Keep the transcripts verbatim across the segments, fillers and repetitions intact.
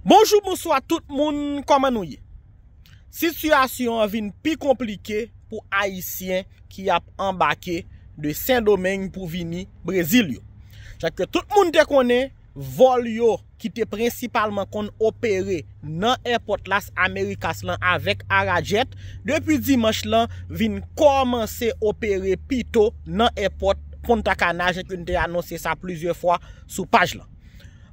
Bonjou, bonswa tout moun, kòman nou ye? Sitiyasyon an vin pi konplike pou Ayisyen ki ap anbake de Sendomeng pou vini Brezil yo. Jan ke tout moun te konnen, vòl yo ki te prensipalman konn opere nan èpòt Las Americas lan avèk Arajet, depi dimanch lan vin kòmanse opere pito nan èpòt Punta Cana, jan ke n te anonse sa plizyè fwa sou paj lan.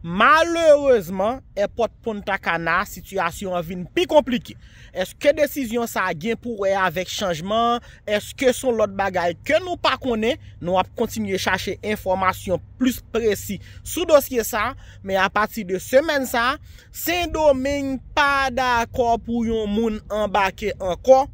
Malerezman, èpòt Punta Cana, sitiyasyon an vin pi konplike. Èske desizyon sa a gen pou wè avèk chanjman? Èske se yon lòt bagay ke nou pa konnen? Nou ap kontinye chache enfòmasyon plis presi sou dosye sa a, men apati de semèn sa a, Sendomeng pa dakò pou yon moun anbake ankò.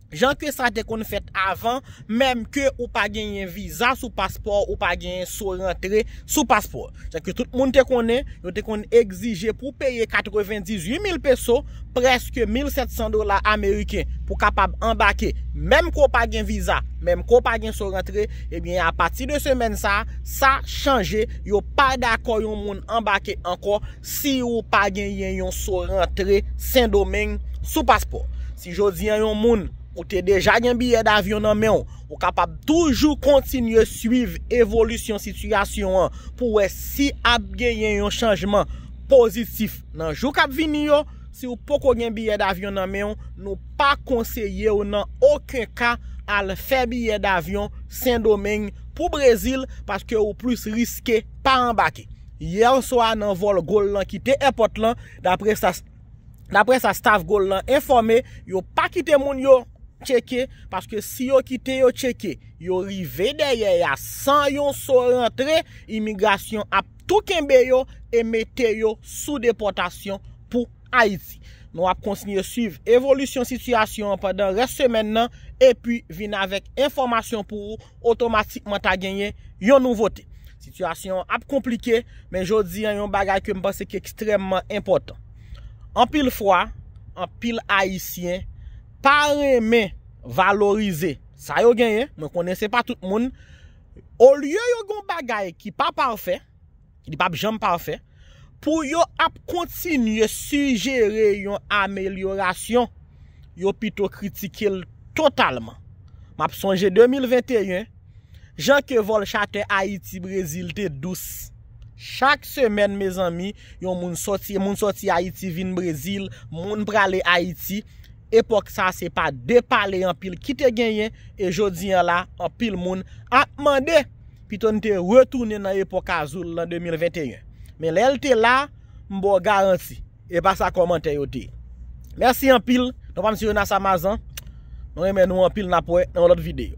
Jan ke sa te konn fèt avan, menm ke ou pa genyen viza sou paspò, ou pa genyen so rantre sou paspò. Jan ke tout moun te konnen, yo te konn egzije pou peye katrevendizuit mil peso, prèske mil sèt san dola ameriken, pou kapab anbake, menm ke w pa gen viza, menm ke w pa gen so rantre, ebyen, apati de semèn sa, sa chanje, yo pa dakò yon moun anbake ankò si ou pa genyen yon so rantre Sendomeng sou paspò. Si jodi an yon moun ou te deja gen biyè davyon nan men w, ou kapab toujou kontinye swiv evolisyon sitiyasyon an pou wè si ap genyen yon chanjman pozitif nan jou k ap vini yo. Si w poko gen biyè davyon nan men w, nou pa konseye w nan okenn ka al fè biyè davyon Sendomeng pou Brezil, paske ou plis riske pa anbake. Yè swa nan vòl Gol lan kite èpòt lan, daprè sa, daprè sa staff Gol lan enfòme, yo pa kite moun yo tcheke, paske si yo kite yo tcheke, yo rive dèyè a san yon so rantre, imigrasyon ap tou kenbe yo e mete yo sou depòtasyon pou Ayiti. Nou ap kontinye swiv evolisyon sitiyasyon an pandan rès semèn nan, epi vin avèk enfòmasyon pou ou, otomatikman ta genyen yon nouvote. Sitiyasyon an ap konplike, men jodi an yon bagay ke m panse ki ekstrèmman enpòtan. Anpil fwa, anpil Ayisyen pa renmen valorize sa yo genyen, mwen konnen se pa tout moun. Olye yo gen yon bagay ki pa pafè, li p ap janm pafè, pou yo ap kontinye sijere yon amelyorasyon, yo pito kritike l totalman. M ap sonje de mil venteyen, jan ke vòl chatè Ayiti-Brezil te dous. Chak semèn, mezanmi, yon moun sòti, moun sòti Ayiti vin Brezil, moun prale Ayiti. Epòk sa, se pa de pale anpil ki te genyen, e jodi an la, anpil moun ap mande, pito n te retounen nan epòk Azul lan de mil venteyen. Men lè l te la, m ba w garanti, e pa sa kòmantè yo te ye. Mèsi anpil, non pa m se Jonas Amazan, nou renmen nou anpil, n ap wè nan yon lòt videyo.